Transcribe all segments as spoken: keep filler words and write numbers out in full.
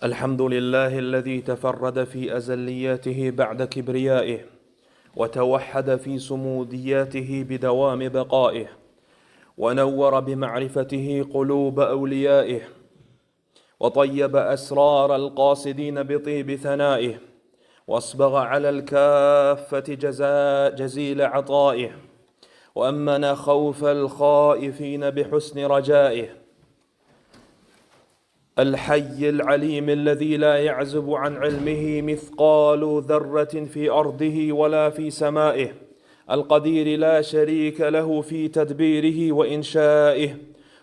الحمد لله الذي تفرد في أزلياته بعد كبريائه، وتوحد في صمودياته بدوام بقائه، ونور بمعرفته قلوب أوليائه، وطيب أسرار القاصدين بطيب ثنائه، وأسبغ على الكافة جزاء جزيل عطائه، وأمن خوف الخائفين بحسن رجائه. الحي العليم الذي لا يعزب عن علمه مثقال ذرة في أرضه ولا في سمائه، القدير لا شريك له في تدبيره وإنشائه.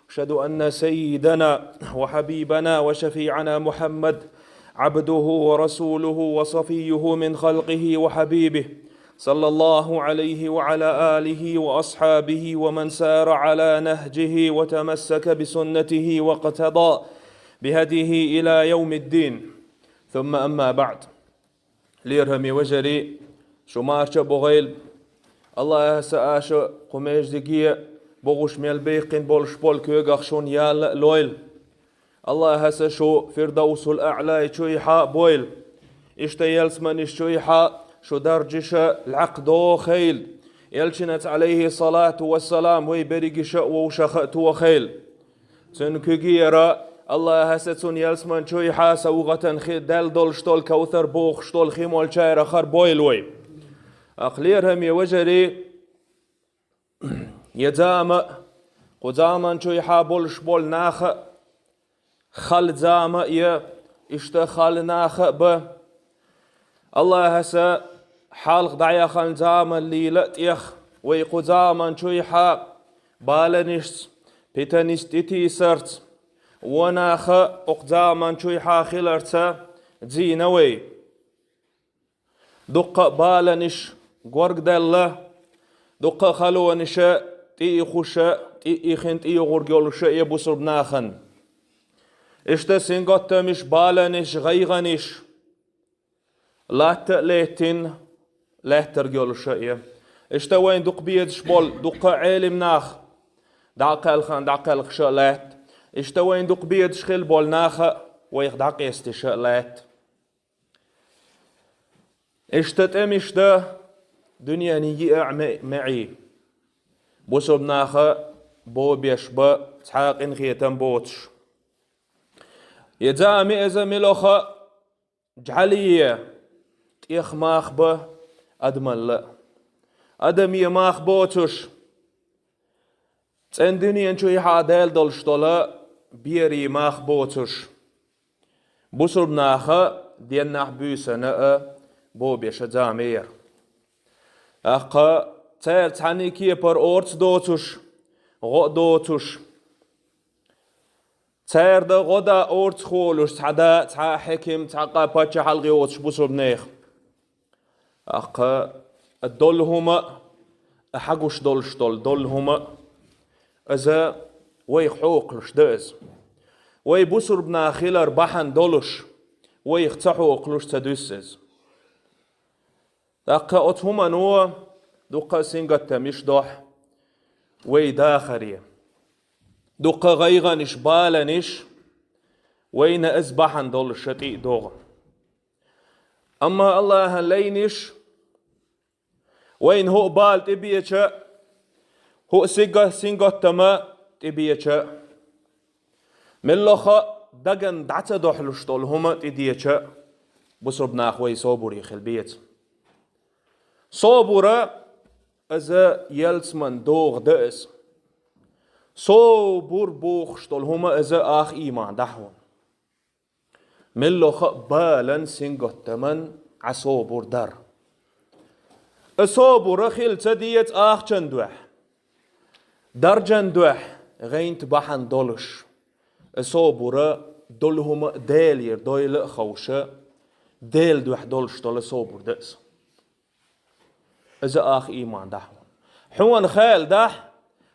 أشهد أن سيدنا وحبيبنا وشفيعنا محمد عبده ورسوله وصفيه من خلقه وحبيبه، صلى الله عليه وعلى آله وأصحابه ومن سار على نهجه وتمسك بسنته واقتضى بهديه إلى يوم الدين. ثم أما بعد. Лерхӏаме вежарий, шу марча богӏайла. Аллахӏаса аша кху междиге богӏуш мел бейккхин болуш болу когах шун ялла а лойла. Аллахӏаса шу Фирдавсул А'лай чуйхьа бойла. Иштта ялсманиш чуйхьа шу даржиша льакхдохайла. Элчинаца, алейхи салату вассалам, вай берригиша а вовшаха а тохайла. Цуьнан куьгера Аллахӏаса цунна ялсман чуйхьа совгӏатан хи дел долуш долу кавсар бохуш долу хи молчайрахар бойла вай. Ахлерхӏаме вежарий, я зама а, кху заман чуйхьа болуш болу наха а, хала зама а я, иштта хала наха а ба. Аллахӏаса хьалха дӏаяхана заманлийла а тӏех вай кху заман чуйхьа баланишца, питанисца тӏетийсарца, вон наха а кху заман чуйхьа хиларца зийна вай. Дуккха а баланиш горгдаьлла, дуккха а халониша тӏеихуша, тӏеихина тӏеихург йолуша я бусурба нахана. Иштта сингаттамаш, баланиш, гӏайгӏаниш латта а леттина, лаьттарг йолуша я. Иштта вайн дукха безаш болу дуккха а Ӏелим нах дӏакхелхана дӏакхелхаша а лаьтта. Иштта вайн дукха безаш хила болу наха а вайх дӏакъестиша а лаьтта. Иштта тӏемаш дан дуьненан йиъа ме-, меӏи. Бусурба наха бо беш ба цхьа а къинхетам боцуш. Я зама а, иза милоха а жӏале, тӏех мах ба адамалла а. Адаме мах боцуш, цӏена дуьнен чуйхьа даьлла долуш долу бере мах боцуш, бусурба наха деннахь буьйсанна а бо беш а зама яра. Аккха цара цхьаьнна кепара орца доцуш, гӏо а доцуш, цара дан гӏо дан орца холуш цхьа да, цхьа хьаким, цхьа къа, паччахьалкхе воцуш бусурба нехан. Аккха долу хӏума а, хьагуш долуш долу долу хӏума а, иза вайх хьокхалуш дан иза. Вай бусурба нах хилар бахьана долуш, вайх ца хьокхалуш ца дуьсу иза. Аккха оцу хӏумано дуккха а сингаттамаш дохьу вай дахаре. Дуккха а гӏайгӏанаш, баланаш вайна иза бахьана долуш ша тӏе а догӏу. Амма Аллахӏан лайнаш вайна хӏуъа бала тӏебеча, хӏуъа сига-, сингаттама тӏебеча, меллаха а дагна дӏа ца дохьлуш долу хӏума тӏедеча, бусурба нах вай собаре хила беза. Собар иза ялсман догӏа дан иза. Собар бохуш долу хӏума иза ах ийман дахьа ван. Меллаха а балан, сингаттаман Ӏа собар дар. И собар хила ца деза ахчан дуьхьа, даржан дуьхьа гӏайнта бахьана долуш. И собар долу хӏума а Делера дойла а ховша, Делан дуьхьа долуш долу собар дан иза. Иза ах ийман дахьа ван. Хьуна хала дахь,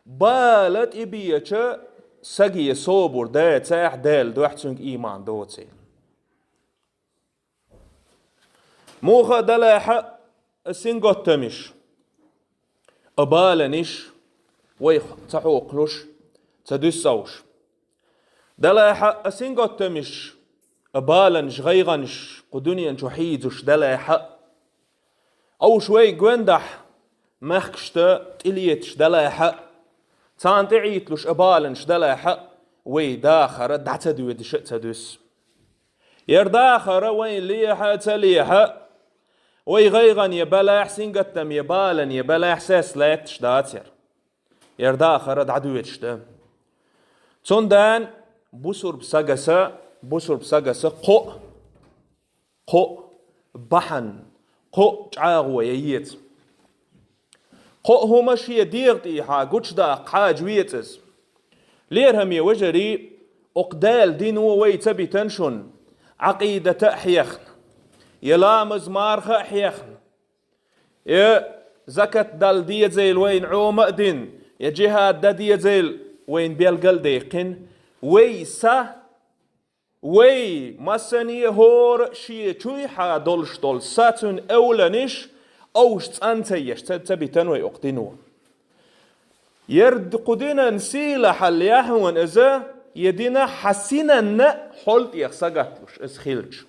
бала тӏебеча саге собар дацахь, Делан дуьхьа цуьнга ийман доций. Муха а далахьа а сингаттамаш, а баланаш вайх ца хьокхалуш, ца дуьссалуш. Далахьа а сингаттамаш, баланаш, гӀайгӀанаш кху дуьнен чу хьийзаш далахь а, уж вай гондахь мехкашта тӀелеташ далахь а, царна тӀеӀитталуш баланаш далахь а, вай дахар дӀа ца доьдуш а ца дуьсу. Яра дахар вайна лехьа а ца лехьа а, вай гӀайгӀане балахь, сингаттаме балане балахь сес лаьтташ дацар. Яра дахар дӀадоьдуш да. Цундела бусурба сагаса, бусурба сагаса кхоъ, кхоъ бахьана, кхоъ чӀагӀо ян еза. Кхоъ хӀума шен дегӀа тӀехьа гучадаккха хьажа веза иза. Лераме вежарий, окху Дала дино вай ца битина шуна, Ӏакъидата а хьехна, я ламаз-марха а хьехна, я закат дала дезийла вайна Ӏома а дина, я джихӀад дан дезийла вайна белгал а даьккхина, вай са, вай массане а хӀора а шен чуйхьа долуш долу са, цуьнан эвланаш, уж цӀан ца еш, ца, ца битина вай окху дино. Яра д-, кху динан сийлахьалла яхьана иза, я дина хьан синанна а хьол тӀех сагатлуш иза хилча.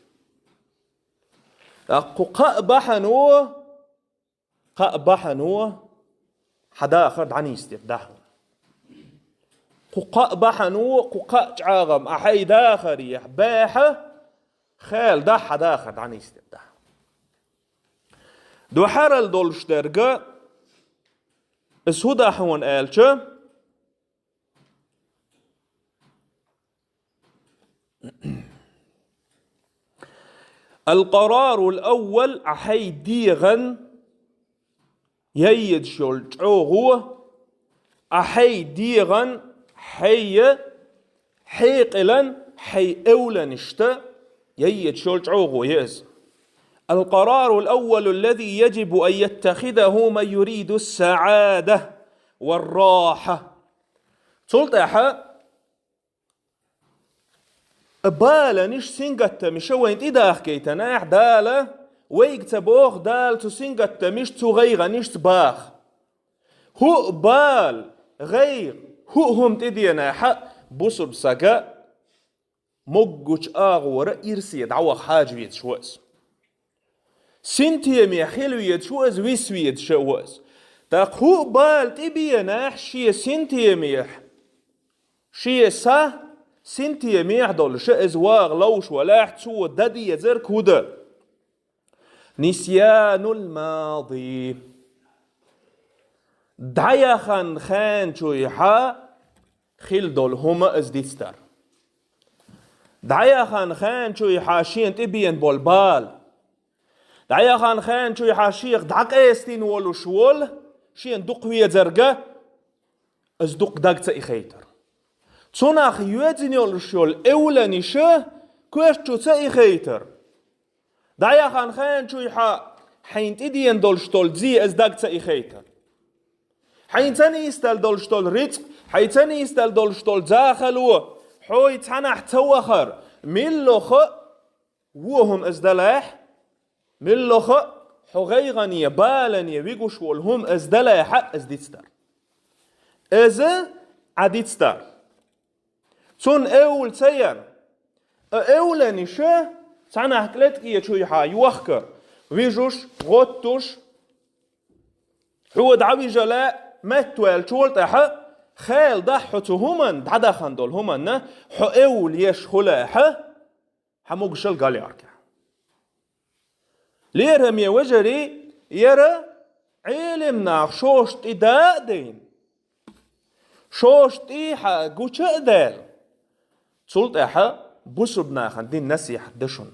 ТӀаккха кху кхаа бахьано, кхаа бахьано хьан дахар дӀанисдира дӀа хьуна. Кху кхаа бахьано, кху кхаа чӀагӀам а хьайн дахарехь баьхьа, хала дахь хьан дахар дӀанисдира дӀа. Дуьхьарал долуш дерг, иза хӀун дахьа хьуна аьлча, القرار الأول, Ӏа хьайн дегӀан яйъеш йолу чӀогӀо, Ӏа хьайн дегӀан, хьайн хьекъалан, хьайн эвланашта яйъеш йолу чӀогӀо ю иза. القرار الأول الذي يجب أن يتخذه من يريد السعادة والراحة. Цул тӀаьхьа баланаш, сингаттамаш вайна тӀедахкийтинехь, Дала вайга ца боху, Дала цу сингаттамашца, цу гӀайгӀанашца баха. ХӀуъа бала, гӀайгӀа, хӀуъа хӀума тӀеденехь а, бусурба сага моггучу агӀора ирсе дӀаваха хьажа везаш ву иза. Синтеме хила везаш ву иза, виса везаш а ву иза. ТӀаккха хӀуъа бала тӀебенехь, шен синтемехь, шен са синтемехь долуш а иза ваха ловш валахь, цо дан дезарг хӀун ду? نسيان الماضي. ДӀаяхана хенчуьйхьа хила долу хӀума иза дицдар. ДӀаяхана хенчуьйхьа шена тӀебеана болу бала. ДӀаяхана хенчуьйхьа шех дӀакъестина волуш волу, шена дукха везарг а, иза дукха даг ца ихайтар. Цунах йоьзна йолуш йолу эвланаш а коьртачу ца ихайтар. ДӀаяхана хенчуьйхьа хьайна тӀедеана долуш долу зе, иза даг ца ихайтар. Хьайна ца нисдала долуш долу рицкъ, хьайна ца нисдала долуш долу захало, хьо цхьанахь ца вахар, миллоха а вон хӀума иза далахь, миллоха а хьо гӀайгӀане, балане вигуш волу хӀума иза далахь а, иза дицдар. Иза Ӏа дицдар. Цунна эвла ца яра. А эвланаш а цхьанахь кӀлеткъечуьйхьа йохкар, вижуш, гӀоттуш, хьо дӀавижа лаьа, меттаваьллачул тӀаьхьа, хала дахь хьо цу хӀуманна, дӀадахана долу хӀуманна, хьо эвла еш хилахь, хьан могушалла галъяргахь. Лераме вежарий, яра Ӏелам нах шош тӀе да а дайна, шош тӀехьа гуча а даьлла, цул тӀаьхьа бусурба нахана дина насихьат ду шуна.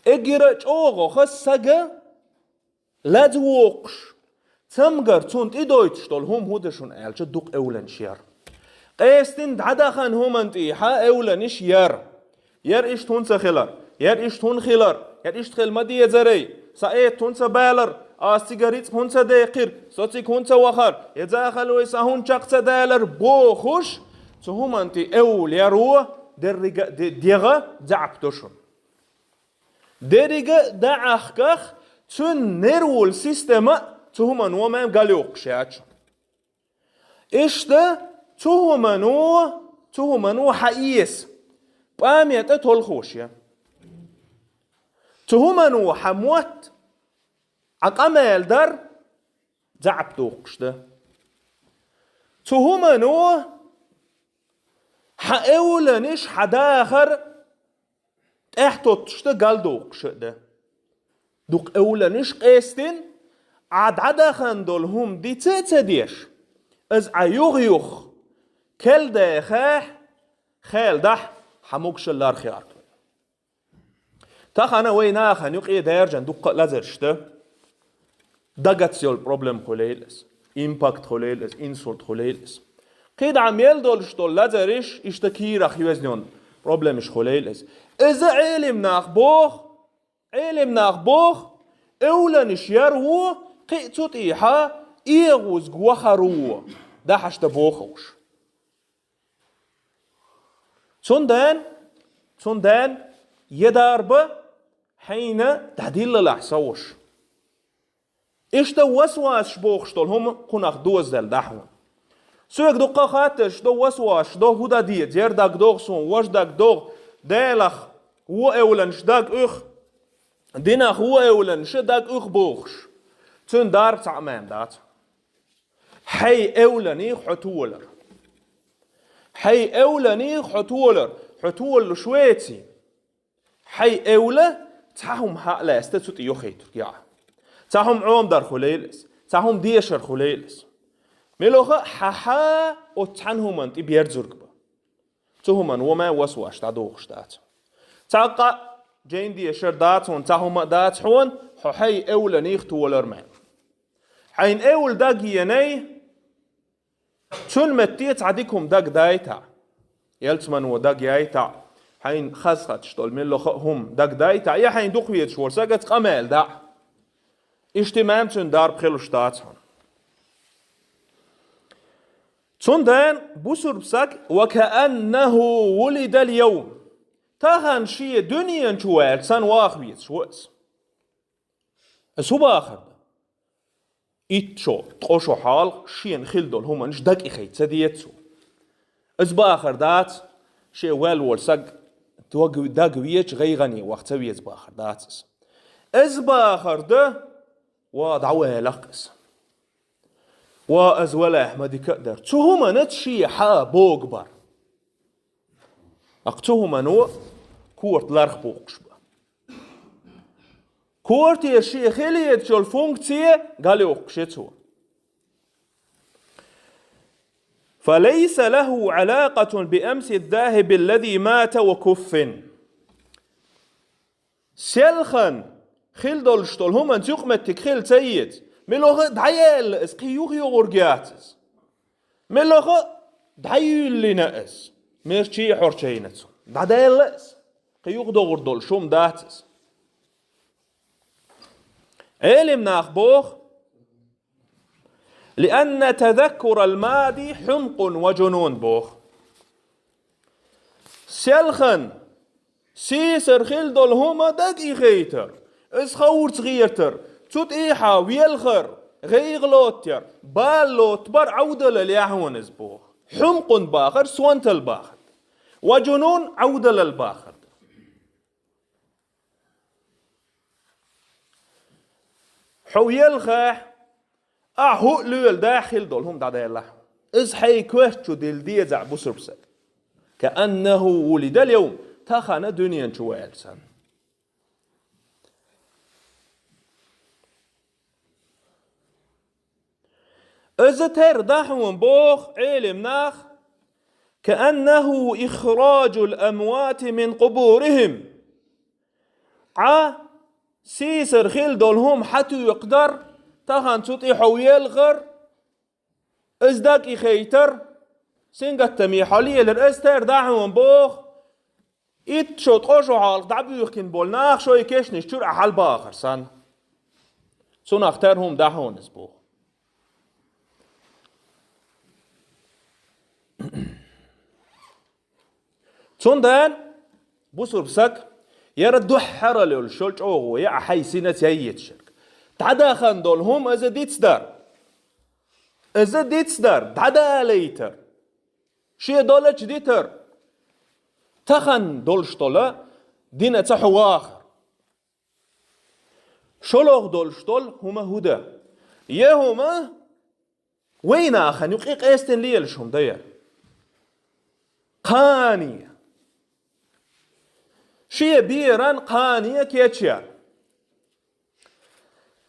Эггара чӀогӀа хас сага лаза воккхуш, цамгар цунна тӀедойтуш долу хӀума хӀун ду шуна аьлча, дукха эвланаш яра. Къестина дӀадахана хӀуманна тӀехьа эвланаш яра. Яра иштта хӀунда ца хилар, яра иштта хӀунда хилар, яра иштта хила ма дезарий, сан эта хӀунда ца балар, ас цига рицкъ хӀунда ца декхира, со цига хӀунда ца вахар, я захалой сан хӀунда чекх ца далар бохуш, цу хӀуманна тӀе эвла яро деррига а де-, дегӀа заьӀап ду шуна. Деррига а дӀаӀахках, цуьнан нервул система а цу хӀумано мем галъюккхуш яц. Иштта цу хӀумано, цу хӀумано хьан эса, память а толхош я. Цу хӀумано хьан мотт, хьан къамел дар заьӀап доккхуш да. Цу хӀумано хьан эвланаш, хьан дахар тӀехтоттуш да, галдоккхуш а да. Дукха эвланаш къестина, Ӏа дӀадахана долу хӀума дица а ца деш, иза Ӏа юха-юха керла дахахь, хала дахь, хьан могушалла лархъярг. Тахана вай нахана юкъе даьржина дуккха а лазарш да. Дагаца йолу проблема хуьлийла иза. Инфаркт хуьлийла иза, инсульт хуьлийла иза. КхидӀа мел долуш долу лазарш, иштта кийрахь йоьзна йолу проблемаш хуьлийла иза. Иза Ӏелим нах боху, Ӏелим нах боху, эвланаш яр ву, кхин а цу тӀехьа эгӀуьзга вахар ву, дахьаш дан бохуш. Цундела, цундела, я дарба хьайна дӀадиллалахь, сан ваша. Иштта васвасаш бохуш долу хӀума кхунах дозаделла дӀа хьуна. Соьга дуккха а хаттарш до, васвасаш до, хӀун дан деза, ер дагадогӀу суна, важа дагадогӀу, Делах вон эвланаш дагауьху, динах вон эвланаш дагауьху бохуш. Цуьнан дарба цхьа а мел дац. Хьайн эвланех хьо толар. Хьайн эвланех хьо толар. Хьо толалуш веце, хьайн эвла цхьа хӀума хьа а лаьцна цу тӀе йохуьйтург я Ӏа. Цхьа хӀума Ӏомадар хуьлийла иза, цхьа хӀума дешар хуьлийла иза. Муьлхха а хьан хьа оцу цхьана хӀуманна тӀе берзург бу. Цу хӀуманна вон мел васвасаш дӀадохуш дац. Цхьа къа а, жайна дешар дац хьуна, цхьа хӀума а дац хьуна, хьо хьайн эвланех толар мел. Хьайна эвла дагайений, цуьнан метте цхьа дика хӀума дагадайтахь, ялсамано дагаяйтахь, хьайна хазахеташ долу муьлхха а хӀума дагадайтахь, я хьайна дукхавезаш волу сагаца къамел дахь, иштта мел цуьнан дарба хуьлуш дац хьуна. Цундела бусурба саг: «Ва кааннаху вулидал йовм». Тахана шен дуьнен чу ваьлла санна ваха везаш ву иза. Иза хӀун бахар ду? Итт шо, ткъа шо хьалха шена хилла долу хӀуманаш дага а хей ца деза цо. Иза бахар дац, шен ваьлла волу саг дог-, дага везаш, гӀайгӀане ваха ца веза бахар дац иза. Иза бахар ду, ва дӀавалакх иза. Ва иза валахь ма дика а дара. Цу хӀуманца шен хьа богабар. Аккха цу хӀумано корта ларх боккхуш бу. Корте шен хила езачу функци галъйоккхуш ю цо. فليس له علاقة بأمس الذاهب الذي مات وكفن. Селхана хила долуш долу хӀуманца юкъаметтиг хила ца еза. Муьлхха а дӀаяьлла иза, кхин юха йогӀург яц иза. Муьлхха а дӀаюьллина иза. Мерчий хьорчайна цунна. ДӀадаьлла иза. Кхин юха догӀур долуш хӀума дац иза. Ӏелим нах боху: «Лианна тазаккурал мади хьумкъун ва джунун», боху. Селхана сийсара хила долу хӀума дага ихайтар, иза ховрца гӀертар, цу тӀехьа велхар, гӀайгӀа лоттаяр, бала лоттабар Ӏовдалал яхьона иза боху. Хьумкъун бахар, сонтал бахар. Ва джунун Ӏовдалал бахар. Хьо велхахь, ахьа хӀуъа лоьла дахь хила долу хӀума дӀадаьлла. Иза хьайн коьрта чу дилла деза бусурба саг. Кааннаху вулидал йовм, тахана дуьнен чу ваьлла санна. Иза тера дахьа хьуна боху Ӏелим нах, кааннаху ихраджул амвати мин къубурихим. Ӏа сийсара хила долу хӀума хьатоькхудар, тахана цу тӀе хьо велхар, иза дага ихайтар, сингаттаме хьо лелар, иза тера дахьа хьуна боху, итт шо, ткъа шо хьалха дӀабуьйхкина болу наха шайн кешнаш чуьра а хьалабахар санна. Цунах тера хӀума дахьа хьуна иза боху. Цундела бусурба саг, яра дуьххьара йолуш йолу чӀогӀа я а хьайн синаца яйеташерг. ДӀадахана долу хӀума иза дицдар. Иза дицдар, дӀадалайтар. Шен долчу дитар. Тахана долуш долу дина ца хьо вахар. ШолгӀа долуш долу хӀума хӀун ду? Я хӀума вайнахана юкъе къестина лелаш хӀума ду яра. Кхане. Шен беран кхане кечъяр.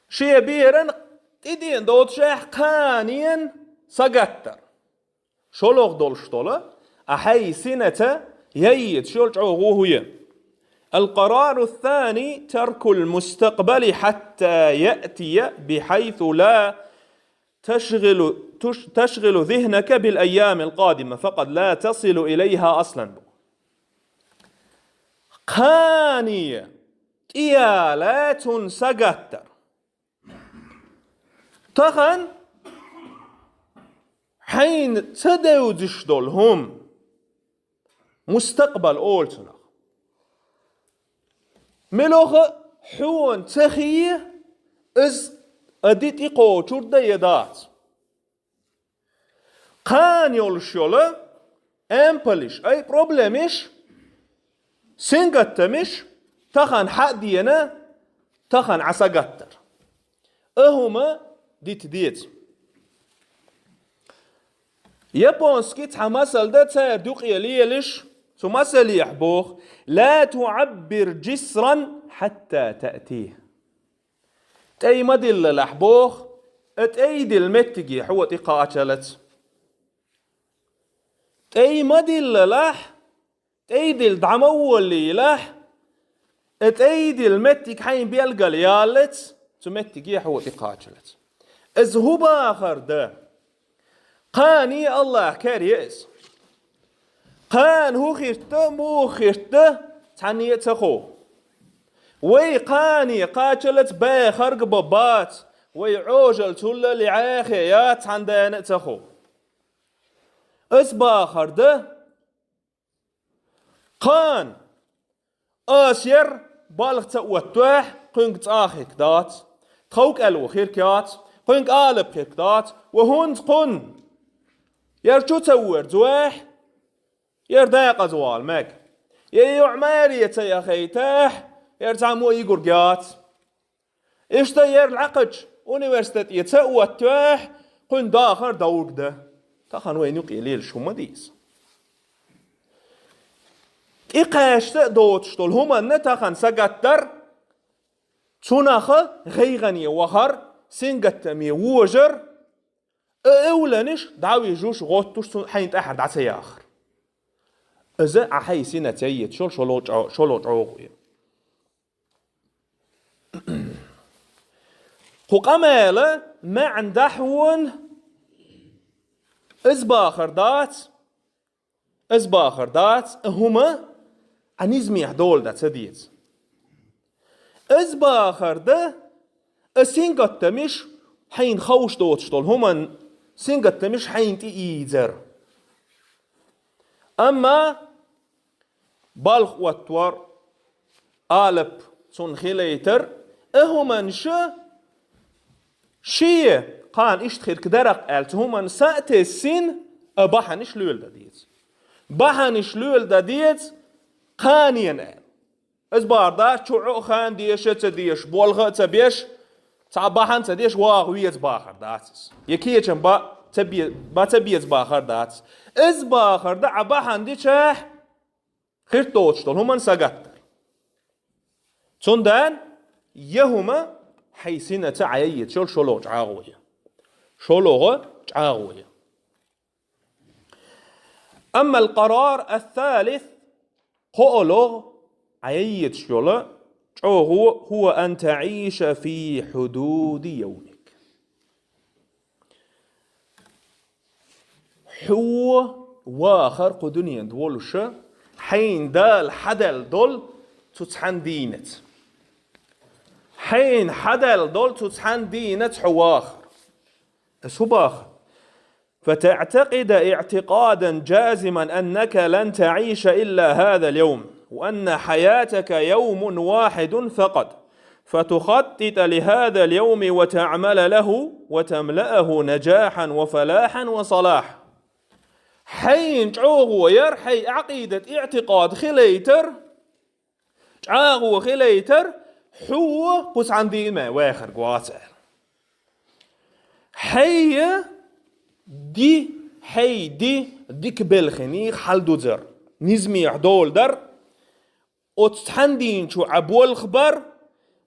Шен беран тӀедеана доцушехь кханенан сагаттар. ШолгӀа долуш долу, ахьа хьайн синаца яйъеш йолу чӀогӀа хӀума ю. القرار الثاني ترك المستقبل حتى يأتي بحيث لا تشغل تش- تشغل ذهنك بالأيام القادمة فقد لا تصل إليها أصلا. Кхане тӀеяла цунна сагаттар. Тахана хьайна ца девзаш долу хӀума, мустакъбал олу цунах. Мелхо а хьуна ца хие, иза а ди тӀекхочур дан я дац. Кхана йолуш йолу ампалаш, ай проблемаш, сингаттамаш тахана хьа а дена, тахана Ӏа сагаттар. А хӀума дита деза. Японский цхьа масал дан цара дукъе лелаш, цу масалехь боху: لا تعبر جسرا حتى تأتيه. ТӀе ма диллалахь боху, а тӀе дилла меттиге хьо тӀекхачалц. ТӀе ма диллалахь, тӀе дилла дӀа ма воллийлахь, а тӀе дилла меттиг хьайн белгал яллац, цу меттиге хьо тӀекхачалц. Иза хӀун бахар дан? Кхане Аллах кер я иза. Кхана хӀун хиртта, муха хиртта, цхьанне а ца хов. Вай кхане кхачалц бахарг бан бац, вай Ӏожалла цулла лиӀахе яц, цхьанна а ца хов. Иза бахар дан, кхана ас яр балха ца оттавехь, кхуьнга цӀа хирг дац, тхов кӀел ву хирг яц, кхуьнга алап хирг дац, ва хӀунца кхунна? Яр чу ца верзавехь, яр декъаза вала мега. Я йоӀ маре ца яхийтахь, яр цхьаммо йигург яц. Иштта яр лакхачу университете ца оттавехь, кхуьнан дахар доврг дан. Тахана вайна юкъе лелаш хӀума дийца. ТӀекхаьчча а доцуш долу хӀуманна тахана сагатдар, цунах гӀайгӀане вахар, сингаттаме вожар, а эвланаш дӀавижуш, гӀоттуш, цунна хьайна тӀаьхьара дӀа ца яхар. Иза ахьа хьайн синаца яйъеш йолу шолгӀа чӀо-, шолгӀа чӀогӀа ю. Кху къамела маьӀна дахьон, иза бахар дац, иза бахар дац, а хӀума Ӏа низамехь дола дан ца деза. Иза бахар дан, а сингаттамаш, хьайна ховш доцуш долу хӀуман сингаттамаш хьайна тӀеийзар. Амма балха оттор, алап цунна хилийтар, а хӀуманаш шен кхана иштта хирг дара-кх аьлла, цу хӀуманна са а тесна, а бахьанаш леладан деза. Бахьанаш леладан деза кханенна аьлла. Иза бахар дац, чу Ӏо а хан деша а ца деша, болх а ца беш, цхьа бахьана ца деш, ваха веза бахар дац иза. Я кечам бан ца бе-, бан ца беза бахар дац. Иза бахар дан Ӏа бахьана дичахь, хирт доцуш долу хӀуманна сагатдар. Цундела я хӀума хьайн синаца Ӏа яйъеш йолу шолгӀа чӀагӀо ю. ШолгӀа чӀагӀо ю. أما القرار الثالث, кхоалгӀа Ӏа яйъеш йолу чӀогӀо, هو أن تعيش في حدود يومك. Хьо вахар кху дуьненан волуша, хьайна Дала хьадаьлла долу цу цхьана дийнаца. Хьайна хьадаьлла долу цу цхьана дийнаца хьо вахар. Ас хӀун баха? فتعتقد اعتقادا جازما أنك لن تعيش إلا هذا اليوم، وأن حياتك يوم واحد فقط، فتخطط لهذا اليوم وتعمل له وتملأه نجاحا وفلاحا وصلاحا. Хьайн чӀогӀо яр, хьайн Ӏакъидат, иӀтикъад хилийтар, чӀагӀо хилийтар, хьо кху цхьана дийнахь вахарг вац аьлла. Хьай ди, хьай ди дика белхинех хьалдузар, низамехь дола дар, оцу цхьана дийнахь чу Ӏа болх бар,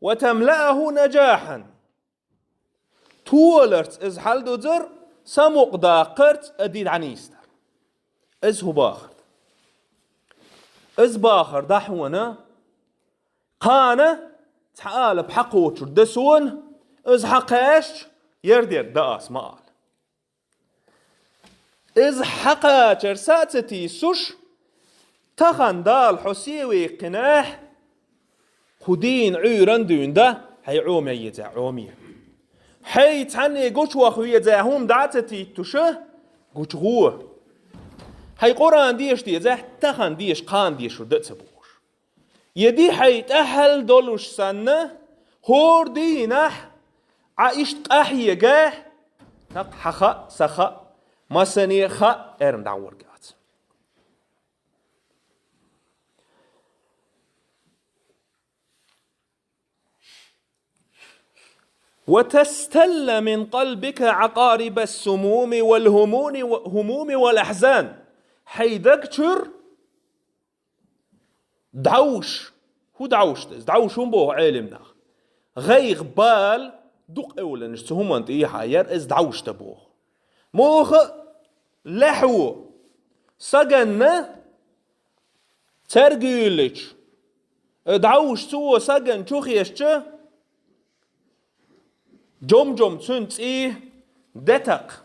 وتملأه نجاحا. Толарца иза хьалдузар, самукъадаккхарца а ди дӀанийсдар. Иза хӀун бахар да? Иза бахар да хьуна, кхана цхьа алапа хьакхочур дан суна, иза хьакхаьчча, яр дер дан ас ма ала. Иза хьакхачар са а ца тийсуш, тахана Дала хьо сий веккхинехь, кху дийнан Ӏуьйранна дуьйна дан хьайн Ӏоме еза, Ӏоме. Хьай цхьанне гучувах веза хӀума дӀа а ца титтуша, гучу гӀо. Хьай Къуръан деша деза, тахана деша, кхана дешур дан а ца бохуш. Я ди хьай тӀаьхьал долуш санна, хӀора дийнахь Ӏа иштта къахьегахь, тӀаккха хьан хаьа, сан хаьа, массане а хаьа, эрна дӀагӀорг яц. وتستل من قلبك عقارب السموم والهموم، هموم والأحزان. Хьай даг чуьра дӀовш. ХӀун дӀовш ду иза? ДӀовш хӀун боху Ӏелам наха? ГӀайгӀа, бала, дукха эвланаш цу хӀуманна тӀехьа яр, иза дӀовш дан боху. Муха а лаьхьо, саганна цаьрга юьйлича, дӀовш цо сагана чу хезча, жом-жом цуьнан цӀий де такха.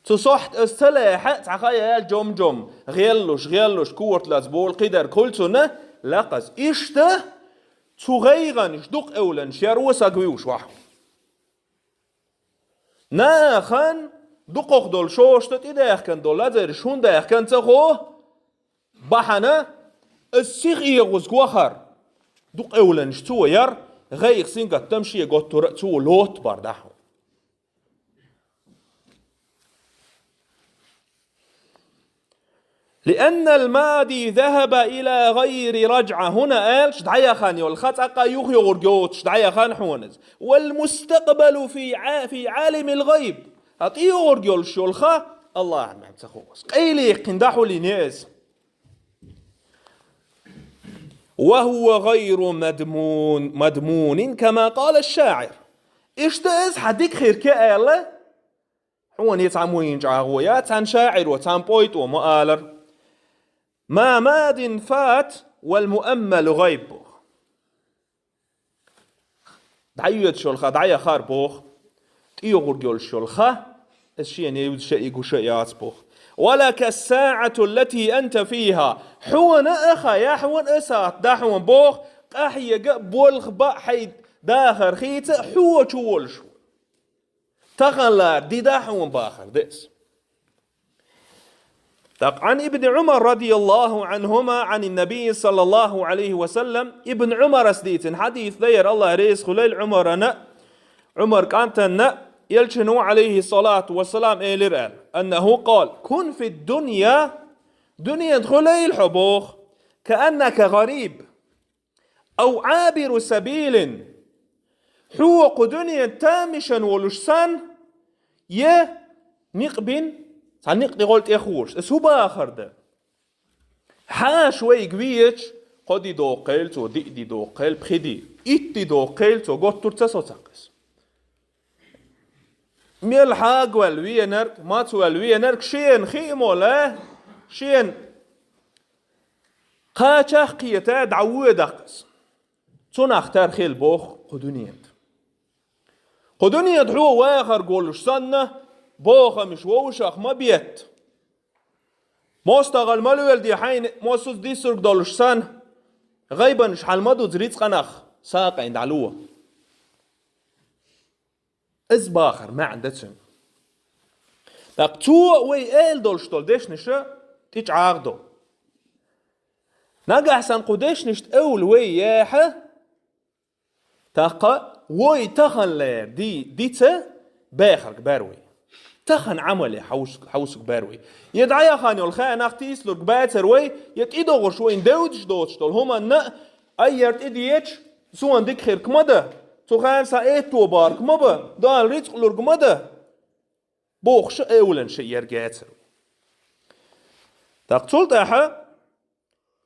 Цу сохьта аса ца лаьхьа, цхьа ха яьлла жом-жом, гӀеллуш, гӀеллуш, корта лаца болу кхидерг хуьлу цунна, лакхаза. Иштта цу гӀайгӀанаш дукха эвланаш яр ву саг вуьйш вахьа. Нахана дукхах долу шоша тӀедаьхкина долу лазарш хӀунда даьхкина ца хо, бахьана, аса сиха эгӀаза вахар, дукха эвланаш цо яр, гӀайгӀа, сингаттам шен готтура а цо лоттабар дахьа. لأن الماضي ذهب إلى غير رجعة. ХӀунда аьлча дӀаяхана йолу ха цкъа юха йогӀург йоцуш дӀаяхана хьуна иза. والمستقبل في ع-، في عالم الغيب. Ткъа тӀейогӀург йолуш йолу ха Аллахьан мехь ца хууш. Къайлаяккхина дӀахьулийна иза. وهو غير مضمون، مضمون كما قال الشاعر. Иштта иза хьан дика хир ке аьлла, хьуна и цхьа муьйн чӀагӀо я, цхьана шаӀиро, цхьана поэто ма алара: ما ماض فات والمؤمل غيب. ДӀайоьдуш йолу ха дӀаяхара боху, тӀейогӀург йолуш йолу ха, иза шена евза шаъ и гуш а яц боху. ولك الساعة التي أنت فيها. Хьуна а ха я, хьуна а сахьт да хьуна боху, къахьега а, болх бан а, хьайн дахар хийца а хьо чу волуш ву. Таханлера ди да хьуна бахар да иза. ТӀаккха عن ابن عمر رضي الله عنهما عن النبي صلى الله عليه وسلم, Ибн Ӏумарас дийцина хьадис ду хӀара, Аллах реза хуьлийла Ӏумарана, Ӏумар кӀантана, Элчано, عليه الصلاة والسلام, элира аьлла: أنه قال: كن في الدنيا, дуьненахь хуьлийла хьо боху, كأنك غريب أو عابر سبيل. Хьо кху дуьненан тамашийна волуш санна, я некъ бина, цхьа некъ тӀехула тӀехуьлуш. Иза хӀун бахар да? Хьаша вайга везаш, кхо ди доккхийла цо, диъ ди доккхийла, пхи ди, итт ди доккхийла цо, готтур ца со цхьаккха иза. Мел хьагаваьлла венарг, мацваьлла венарг шена хи а мо ле, шена кхачах а кхета дӀавоьдаккха иза. Цунах тера хила боху кху дуьненахь. Кху дуьненахь хьо вахарг волуш санна, бохамаш вовшах ма бетта. МостагӀалла ма лоьладе хьайна, мосазза диссург долуш санна, гӀайбанаш хьала ма дуза рицкъанах, сагӀина дӀало. Иза бахар маьӀна да цуьнан. ТӀаккха цо а вай эла долуш долу дешнаша тӀе чӀагӀдо. Нагахь санна кху дешнашна эвла вай яхьа, тӀаккха вай таханлера ди-, дица бехарг бер вай. Тахана Ӏамале хьовсург, хьовсург бер вай. Я дӀаяхана йолу хенахь тийсалург бацар вай, я тӀедогӀуш вайна девдаш доцуш долу хӀуманна а, айяр тӀедеча, Сона дика хирг ма дан, цу хенахь сан аьтто барг ма бан, Дала рицкъ лург ма дан, бохуш а эвлан шиъ яр гецар. ТӀаккха цул тӀаьхьа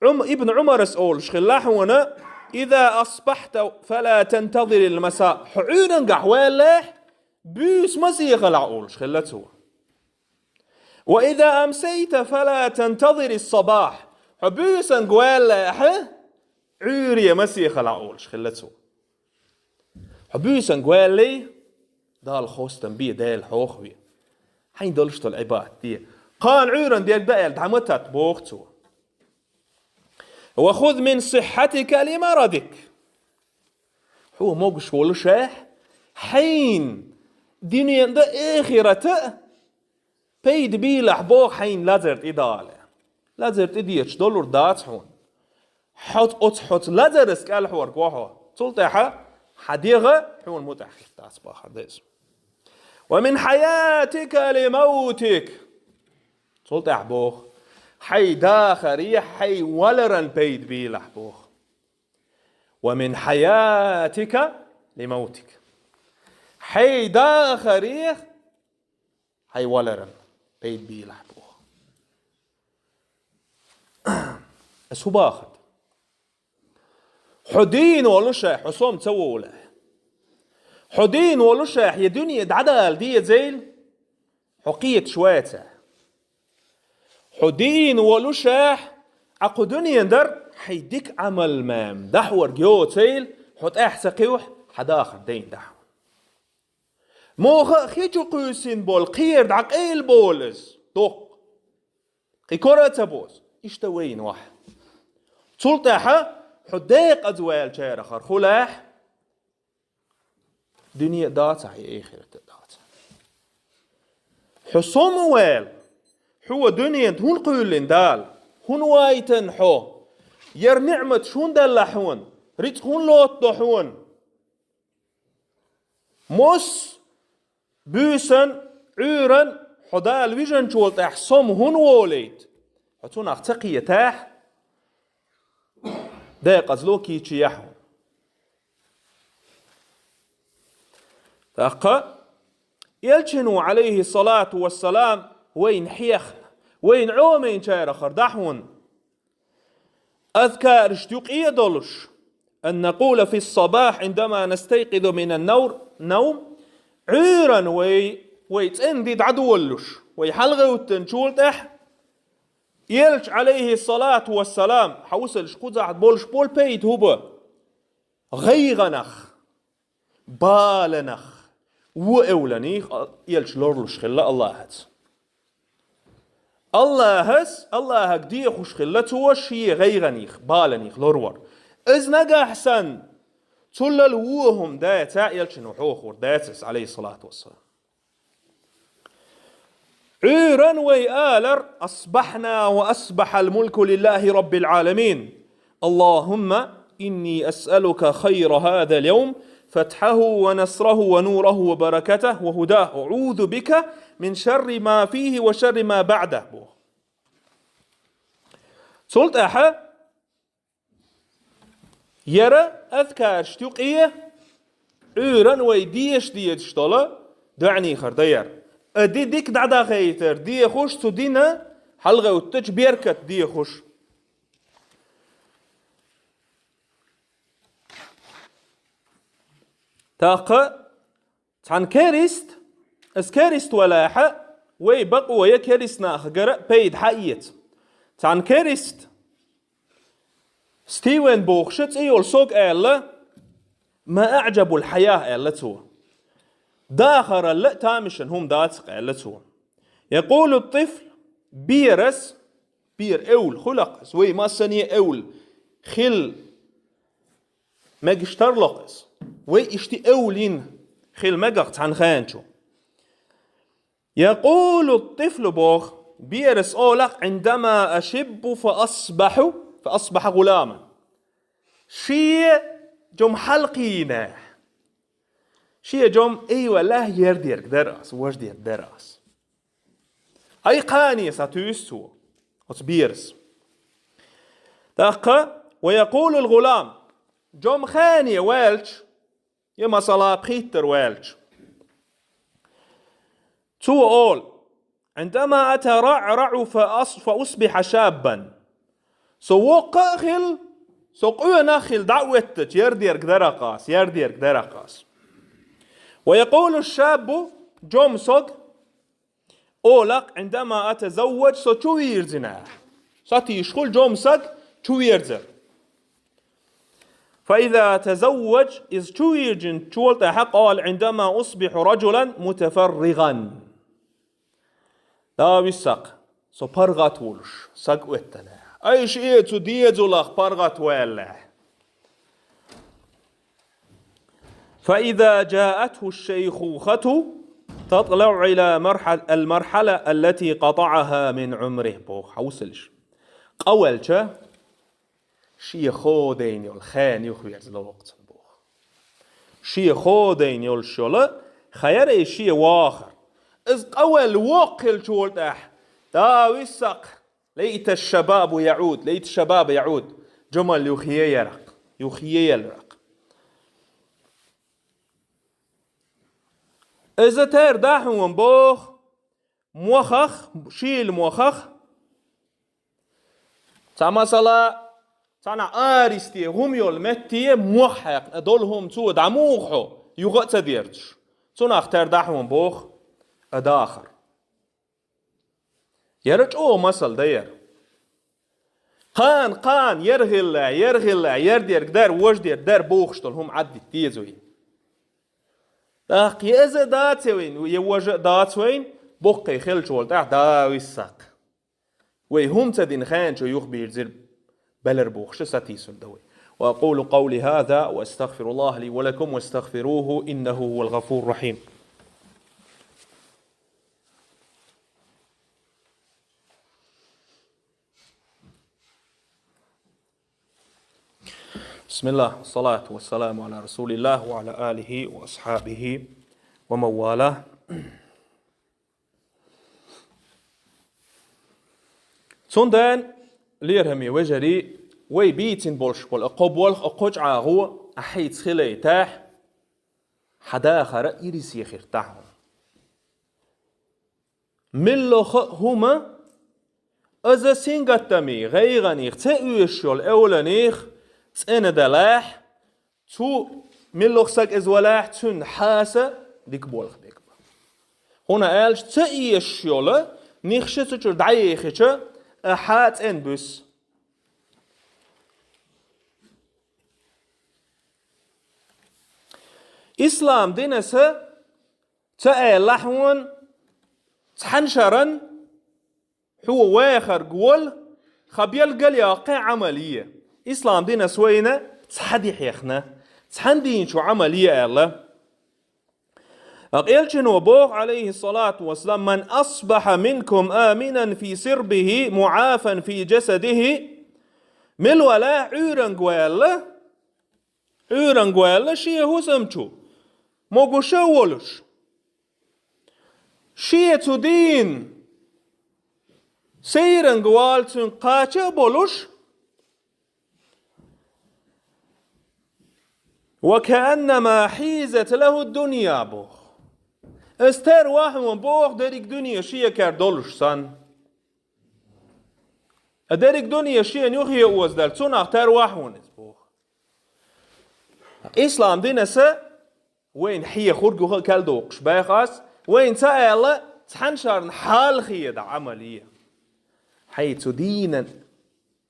Ӏум-, Ибн Ӏумарас олуш хилла хьуна: «Иза асбахьта фала тантазирил маса». Хьо Ӏуьйрангахь ваьллехь, буьйса ма сехалахь олуш хилла цо. «Ва иза амсайта фала тантазирис сабахь». Хьо буьйсанга ваьллехь, Ӏуьйре ма сехалахь олуш хилла цо. Хьо буьйсанга ваьллий, Далла хастам бе, Дела хьоха ве. Хьайн долуш долу Ӏибадат де. Кхана Ӏуьйранна дерг дан аьлла, дӀа ма татта боху цо. «Ва хуз мин сиххьатика ли марадик». Хьо могуш волушехь, хьайн дуьнен дан, эхирата а пайда бийлахь боху хьайн лазар тӀе Дала. Лазар тӀе дезаш долур дац хьуна. Хьо оцу, хьоца лазарца кӀелхьорг ву хьо. Цул тӀаьхьа хьан дегӀ хьуна мутӀахь хир дац бахар деза. «Ва мин хьаятика ли мавтик». Цул тӀаьхьа боху: «Хьайн дахаре, хьайн валаран пайда бийлахь», боху. «Ва мин хьаятика ли мавтик». Хьайн дахаре, хьайн валаран пайда бийлахь боху. Ас хӀун бахат? Хьо дийна волушехь, хьо сом ца волахь. Хьо дийна волушехь, я дуьне дӀадала дезийла, хьо кхеташ вацахь. Хьо дийна волушехь, Ӏа кху дуьнен дар хьайн дика Ӏамал-м дӀахьорг йоцийла, хьо тӀаьхьа ца кхуьйхь, хьан дахар дайна дахьа. Муха а хи чу кхуьйсина болу кхера дӀакъайла болу иза, доккха. Кхин кора а ца бозу. Иштта вайна вахь. Цул тӀаьхьа хьо декъаза ваьллачарах хилахь, дуьне а дацахь, я эхират а дацахь. Хьо сом а ваьлла, хьо дуьнен тӀе хӀунда кхоьллина Дала? ХӀунда вайтина хьо? Яра ниӀматаш хӀунда делла хьуна? Рицкъ хӀунда лоттадо хьуна? Мос буьйсан, Ӏуьйран хьо Дала вижинчул тӀаьхьа сом хӀунда волуьйту? Хьо цунах ца кхетахь, декъазло кийча яхьа. ТӀаккха Элчано, Ӏалайхи салату вассалам, вайна хьехна, вайна Ӏоминчарах дахьа хьуна. Азкарашта юкъе а долуш: «Ан накъула фи ссабахь, Ӏиндама настайкъизу минан навр-, навм». Ӏуьйран вай, вай цӀена де дӀадолалуш, вай хьалагӀевттинчул тӀаьхьа, Элча, Ӏалайхи салату вассалам, хьан вусалш кхузахь болуш болу пайда хӀун бу? ГӀайгӀанах, баланах, вон эвланах Элча лорлуш хилла Аллахьаца. Аллахьас, Аллахьага дехуш хилла цо шен гӀайгӀанах, баланах лорвар. Иза нагахь санна, цуллал вон хӀума дацахь, Элчано хьохор дацахь, Ӏалайхи салату вассалам. Ӏуьйран вай алар: «Асбахьна ва асбахьал мулку лиллахи раббил Ӏаламин. Аллахумма инни асъалука хайра хазал явм, фатхьаху ва насраху ва нураху ва баракатаху ва худаху. Аъузу бика мин шарри ма фихи ва шарри ма баъдаху», боху. Цул тӀаьхьа яра азкарашта юкъе Ӏуьйран вай деша дезаш долу доӀанехар дан яра. А ди дика дӀадахийтар дехуш, цу дина хьалагӀевттачу беркат дехуш. ТӀаккха цхьана керист, ас керист валахьа, вай бакъо я керист нахагара пайда хьаэца. Цхьана керист, Стивен бохуша цӀе йолу сога аьлла: «Ма аӀжабул хьаят», аьлла цо. «Дахаралла а тамашийна хӀума дац-кх», аьлла цо. Якъулу тӀифл, берас, бер эвла хуьлу-кх иза, вай массане а эвла хила мегаш тарло-кх иза. Вай иштта эвлина хила мегар цхьана хенчу. Якъулу тӀифлу боху, берас олу-кх: «Ӏиндама ашиббу фа асбахьу, фа асбахьа гӀуламан». Шен жом хьалакхийна. Шен жом айваллахь, ер дерг дара ас, важа дерг дара ас. Ай кхане схьатуьйсу цо, оцу берас. ТӀаккха, ва якъулул гӀулам, Жом хене ваьлча, я масала пхийттара ваьлча. Цо олу: «عندما أترعرع فأص-، فأصبح شابا». Со воккха а хилла, со къонах а хилла дӀа а оьттича, ярдерг дара-кх ас, ярдерг дара-кх ас. ويقول الشاب, жом саг, олу-кх: «عندما أتزوج», со чу вирзина. Сатийсаш хуьлу жом саг чу верзар. فإذا تزوج, иза чу вирзинчул тӀаьхьа, قال: «عندما أصبح رجلا متفرغا». Да виссакх, со паргӀат волуш, саг оьттина. Айша э цу дезалах паргӀат ваьлла. فإذا جاءته الشيخوخة تطلع إلى مرحل-، المرحلة التي قطعها من عمره, боху, хьовсалаш. Къа ваьлча, шен ходийна йолу хенна юхаверза локху цунна, боху. Шен ходийна йолуш йолу хан яра и шен вахар. Иза къа ваьлла воккха хиллачул тӀаьхьа, да виссакх, ليت الشباب يعود، ليت الشباب يعود. Жомал юхаерзаракх, юхаерзаракх. Иза тера дӀа хьуна, боху, мохах, шийла мохах. Цхьа масала, цхьана аристе хӀума йолу метте мох хьаькхна, долу хӀума цо дӀа муха хьо, юха а ца дерзуш. Цунах тера дӀа хьуна, боху, и дахар. Яра чӀогӀа масал дан яра. Кхана, кхана, яра хилла, яра хилла, ярдерг дара, важдерг дара бохуш долу хӀума Ӏаддита деза вайна. ТӀаккха я иза дац вайна, я важа а дац вайна, боккхий хиллачул тӀаьхьа, да виссакх. Вай хӀума ца дина хенчу юхабирзира, белира бохуш сатийсур дан вай. وأقول قولي هذا وأستغفر الله لي ولكم واستغفروه إنه هو الغفور الرحيم. بسم الله، والصلاة والسلام على رسول الله وعلى آله وأصحابه ومن والاه. Цундела, лераме вежарий, вай бийцина болуш болу кхо болх, кхо чӀагӀо, ахь хьийца хилийтахь, хьан дахар а ирисе хир ду хьуна. Муьлхха а хӀума, иза сингаттамийн, гӀайгӀанийн ца оьшуш йолу эвланийн цӀена далахь, цу муьлхха саг иза валахь, цуьнан хьаса дика болх дерг бу. ХӀунда аьлча ца оьшуш йолу нихча цу чуьра дӀаехича, и хьа цӀена буьсу. Ислам динаса ца аьлла хьуна, цхьана шарна хьо вахарг волу, хан белгалъяьккхи Ӏамал е. Ислам динас вайна цхьа ди хьехна, цхьана дийна чу Ӏамал е аьлла. Элчано боху, عليه الصلاة والسلام: «من أصبح منكم آمنا في سربه معافى في جسده». Мила валахь Ӏуьйранга ваьлла, Ӏуьйранга ваьлла шен хӀусам чу, могуш а волуш. Шен цу дийнан сайранга вала цуьнга кхача а болуш, «وكأنما حيزت له الدنيا», боху. Иза тера вахьана боху дерриг дуьне шекара долуш санна. А дерриг дуьне шена юххе озадала, цунах тера вахьана иза боху. Ислам динаса вайна хьехург юха а калдоккхуш баьхас, вайна ца аьлла, цхьана шарна хьалхе дан Ӏамал е. Хьай цу дийнан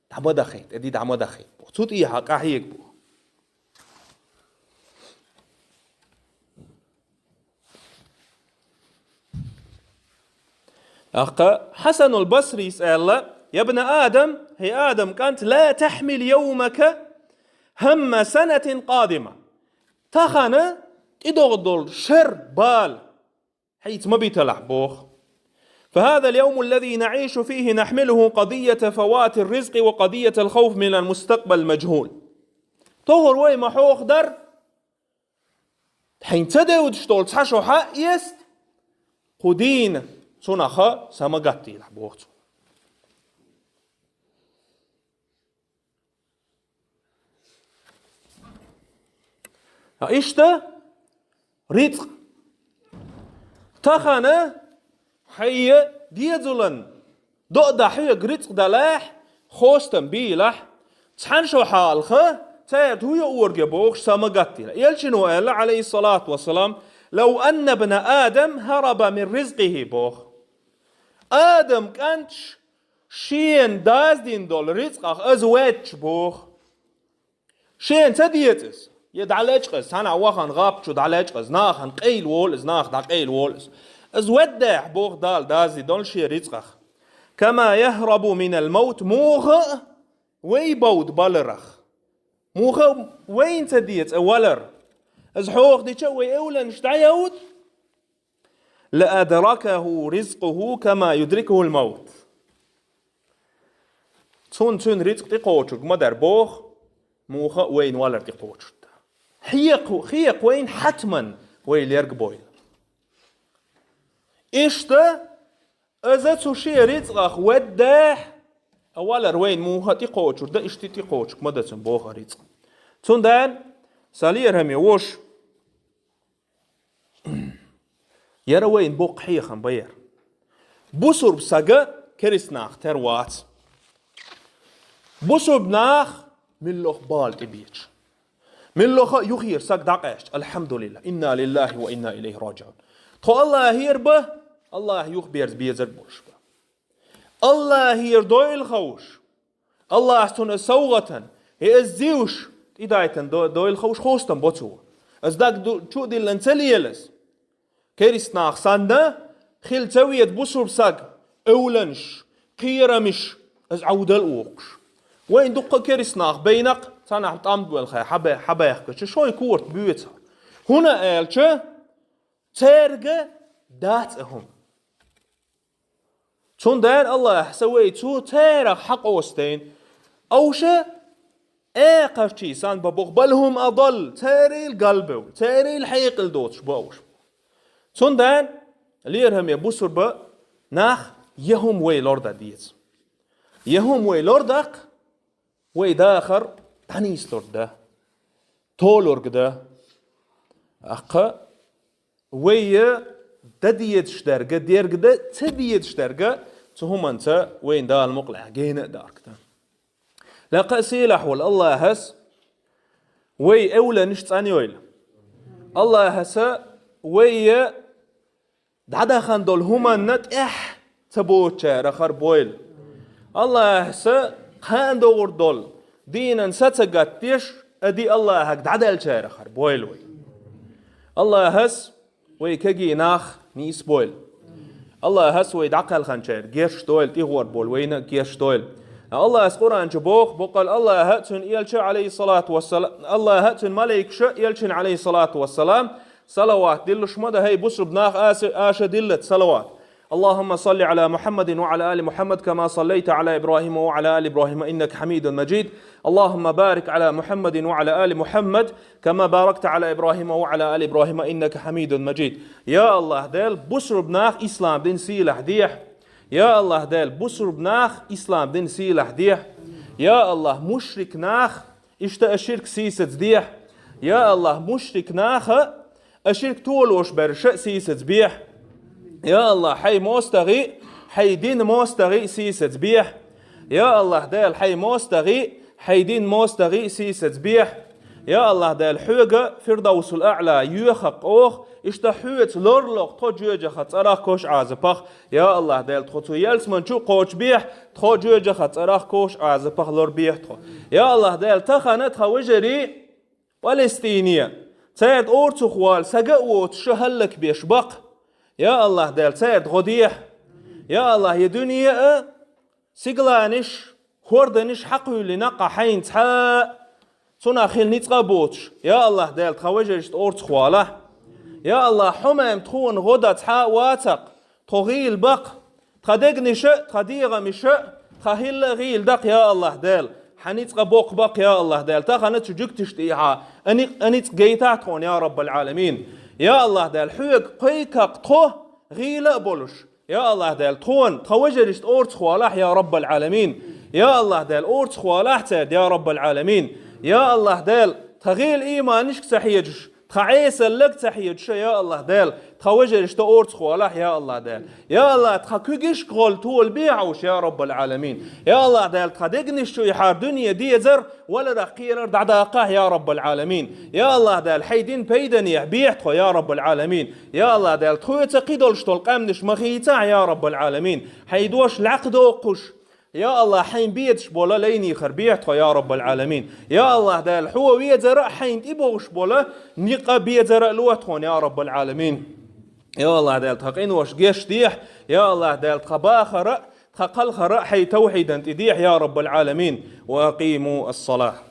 дӀа ма дахийта, тӀе ди дӀа ма дахийта боху. Цу тӀехьа къахьега боху. ТӀаккха Хьасанул Басрис аьлла: «يا ابن آدم», хӀей Адам кӀант, «لا تحمل يومك هم سنة قادمة». Тахана тӀедогӀу долу шер бала хьайца ма биталахь боху. «فهذا اليوم الذي نعيش فيه نحمله قضية فوات الرزق وقضية الخوف من المستقبل المجهول». ТохӀар вай ма хьоха дара, хьайна ца девдаш долу цхьа шо хьа а эста, кху дийна цунах са ма гаттийлахь боху цо. Иштта рицкъ. Тахана хьайя дезалан доъ да хьоьга рицкъ далахь, хостам бийлахь, цхьана шо хьалха, цаьрда хӀу йоуорг я бохуш, са ма гаттийла. Элчано аьлла, Ӏалайхиссалату вассалам: «Лав анна бна Адам хӀараба мин ризкъихӀи», боху. Адам кӀанташ шена даздина долу рицкъах аза ваьдча боху. Шена ца деза иза, я дӀалечкъа иза, цхьанхьа вахана гӀап чу дӀалечкъа иза, нахана къайла волу иза, наха дӀакъайла волу иза. Иза веддехь, боху Дала, даздина долу шен рицкъах. «Кама яхрабу минал мавт», муха а вай бовда баларах. Муха а вайна ца деза валар. Иза хьоха дича а вай эвланаш дӀайовда. «Лаадракаху ризкъуху кама юдрикухул мавт». Цунна цуьнан рицкъ тӀекхочург ма дара боху, муха а вайна валар тӀекхочург дан. Хьекху, хьекху вайна хьатман вай лерг бойла. Иштта, иза цу шен рицкъах веддехь, а валар вайна муха а тӀекхочург дан, иштта тӀекхочург ма дан цунна боху рицкъ. Цундела, сан лераме вош, яра вайна боккха хьехам бан яра. Бусурба сага керист нах тера вац. Бусурба нах миллох бала тӀебеча. Миллоха а юхера сага дӀакъаьсташ, алхьамдулиллахӀ, инна лиллахӀи ва инна илайхӀи раджиӀун. Тхо АллахӀера бан, АллахӀ юхаберза безар болуш бан. АллахӀера дойла ховш, АллахӀа цунна совгӀатан, и иза зевш, тӀедайтан до-, дойла ховш хостам бо цо. Иза даг ду-, чу а диллина ца лелаза. Керист нах санна, хила ца веза бусурба саг, эвланаш, кхерамаш, иза Ӏовдал а воккхуш. Вайн дуккха а керист нах байна-кх, цхьанхьа тӀамда велхе хьабе-, хьабаьхкача, шой корта боьцу. ХӀунда аьлча, цаьрга дац а хӀума. Цундела АллахӀа вай цу царах хьакъостийна, овша экхарчий санна бан боху, бал хӀум адал, царал галбевлла, царал хьекъал доцуш бу овша. Цундела, лераме бусурба нах, я хӀума вай лор дан деза. Я хӀума вай лор даккха, вай дахар дӀанийслур дан, толург дан. Аккха вай дан дезаш дерг, дерг дан ца дезаш дерг, цу хӀуманца вайна Дала мукъалахь гена а дарг дан. Лакха а сийлахь волу АллахӀа вай эвланаш цӀанйойла. АллахӀа вай дӀадахана долу хӀуманна тӀехь ца боцучарах хӀара бойла. АллахӀа кхана догӀур долу дийнан са ца гатдеш, а ди АллахӀага дӀадаьллачарах хӀара бойла вай. АллахӀа вай кегий нах нийса бойла. АллахӀа вай дӀакхелханчаьрга герш дойла, тӀехур болу вайна а герш дойла. АллахӀа Къуръан чу боху, боккъал АллахӀа а, цуьнан элча, Ӏалайхиссалату вассалам, АллахӀа а, цуьнан малайкаша а, элчина, Ӏалайхиссалату вассалам, салават диллуш ма дан, хӀей бусурба нах, аса, аша диллалц салават. اللهم صل على محمد وعلى آل محمد كما صليت على إبراهيم وعلى آل إبراهيم إنك حميد مجيد. اللهم بارك على محمد وعلى آل محمد كما باركت على إبراهيم وعلى آل إبراهيم إنك حميد مجيد. Я АллахӀ Дела, бусурба нах ислам дин сийлахь дехьа. Я АллахӀ Дела, бусурба нах ислам дин сийлахь дехьа. Я АллахӀ, мушрик нах иштта а ширк сийсаца дехьа. Я АллахӀ, мушрик наха а ширк толош берша а сийсаца бехьа. Я АллахӀ, хьайн мостагӀий, хьайн дин мостагӀий сийсаца бехьа. Я АллахӀ Дела, хьайн мостагӀий, хьайн дин мостагӀий сийсаца бехьа. Я АллахӀ Дела, хьоьга Фирдавсул Аъла йоьхакх оха, иштта хьоьца лорлокх тхо жоьжахат цӀарах кхош Ӏазапах. Я АллахӀ Дела, тхо цу ялсаман чу кхочу бехьа, тхо жоьжахат цӀарах кхош Ӏазапах лор бехьа тхо. Я АллахӀ Дела, тахана тхан вежарий Палестине, цаьрда орцахвала сага а воцуш ша хӀаллакбеш баккха. Я АллахӀ Дела, цаьрда гӀо дехьа. Я АллахӀ, я дуьне а, сигаланаш, хӀорданаш хьакхуьйлина кху хьайна цхьа а цунах хила ницкъ а боцуш. Я АллахӀ Дела, тхан вежаршна орцахвалахь. Я АллахӀ, хьо-м тхуна гӀо дан цхьа а вацакх, тхо гӀийла баккха. Тхан дегнаша, тхан дегӀамаша, тхан хӀилла а гӀийла даккха, я АллахӀ Дела. Хьан ницкъ а боккха баккха, я АллахӀ Дела. Тахана цу жуьгташна тӀехьа а ни-, а ницкъ гайтахь тхуна, я Раббал Ӏаламин. Я АллахӀ Дела, хьоьга кхойкакх тхо гӀийла а болуш. Я АллахӀ Дела, тхуна, тхан вежаршна орцахвалахь, я Раббал Ӏаламин. Я АллахӀ Дела, орцахвалахь цаьрда, я Раббал Ӏаламин. Я АллахӀ Дела, тха гӀийла ийманашка ца хьежаш, тха Ӏесаллага ца хьежаш, я АллахӀ Дала, тха вежаршта орцахвалахь, я АллахӀ Дала. Я АллахӀ, тха куьгашка гӀолла тола бехьа уж, я Раббал Ӏаламин. Я АллахӀ Дала, тха дегнаш чу яхьар дуьне дезар, валарах кхерар дӀадаккхахь, я Раббал Ӏаламин. Я АллахӀ Дала, хьай дин пайданехьа бехьа тхо, я Раббал Ӏаламин. Я АллахӀ Дала, тхоьца кхидолуш долу къаьмнаш ма хийцахь, я Раббал Ӏаламин. Хьай дош лаькхадоккхуш, я АллахӀ, хьайн безаш бола лайнехьара бехьа тхо, я Раббал Ӏаламин. Я АллахӀ Дала, хьо везара а, хьайна тӀебогӀуш бола некъа безара а ло тхуна, я Раббал Ӏаламин. Я АллахӀ Дала, тхан къинош гечдехьа, я АллахӀ Дала, тхан бахара а, тхан кхалхара а хьай тавхьидан тӀедехьа, я Раббал Ӏаламин. Ва акъиму ас-салахь.